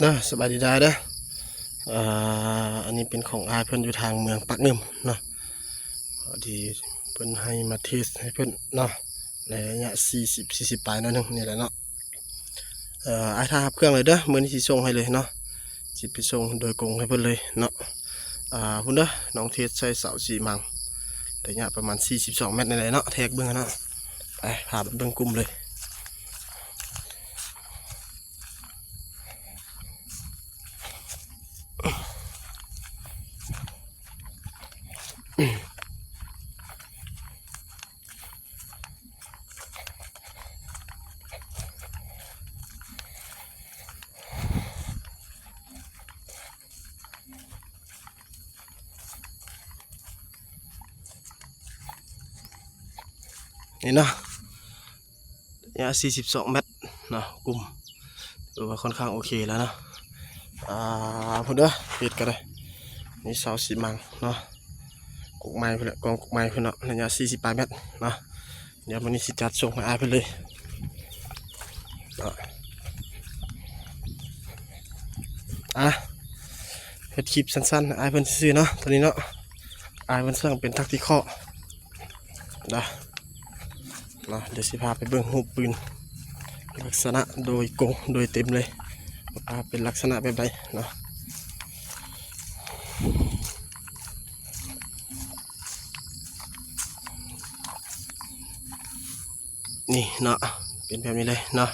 ເດີ ສະບາຍດີຫຼາຍເດີ. ເອີ ອັນນີ້ເປັນຂອງອ້າຍເພິ່ນຢູ່ທາງເມືອງປາກງື່ມເນາະ, ພໍດີເພິ່ນໃຫ້ມາເທສໃຫ້ເພິ່ນເນາະ ໃນໄລຍະສີ່ສິບ ສີ່ສິບປາຍໜ້ອຍໜຶ່ງນີ້ແຫຼະເນາະ. ເອີ ອ້າຍຖ້າຮັບເຄື່ອງເລີຍເດີ, ມື້ນີ້ຊິສົ່ງໃຫ້ເລີຍເນາະ, ຊິໄປສົ່ງໂດຍກົງໃຫ້ເພິ່ນເລີຍເນາະ. ອ່າ ພຸ້ນເດີ ນ້ອງເທສໃສ່ເສົາຊີມັງ ໄລຍະປະມານສີ່ສິບສອງແມັດນີ້ແຫຼະເນາະ, ແທກເບິ່ງຫັ້ນນະ. ໄປ ພາໄປເບິ່ງກຸ່ມເລີຍ. ນີ້ເນາະ ໄລຍະສີ່ສິບສອງແມັດເນາະ, ກຸ່ມຖືວ່າຄ່ອນຂ້າງໂອເຄແລ້ວເນາະ. ອ່າ ພຸ້ນເດີ ເຮັດກໍໄດ້. ນີ້ເສົາຊີມັງເນາະ, ກົກໄມ້ພຸ້ນແຫຼະ, ກອງກົກໄມ້ພຸ້ນເນາະ, ໄລຍະສີ່ສິບປາຍແມັດເນາະ. ດຽວມື້ນີ້ຊິຈັດສົ່ງໃຫ້ອ້າຍເພິ່ນເລີຍເນາະ. ອ່ະ ເຮັດຄລິບສັ້ນໆ ໃຫ້ອ້າຍເພິ່ນຊື່ໆເນາະ. ຕອນນີ້ເນາະ ອ້າຍເພິ່ນສັ່ງເປັນແທັກຕິຄໍເນາະ. ເນາະ ດຽວຊິພາໄປເບິ່ງຮູບປືນ ລັກສະນະໂດຍກົງໂດຍເຕັມເລີຍ ວ່າເປັນລັກສະນະແບບໃດເນາະ. ນີ້ເນາະ ເປັນແບບນີ້ເລີຍເນາະ.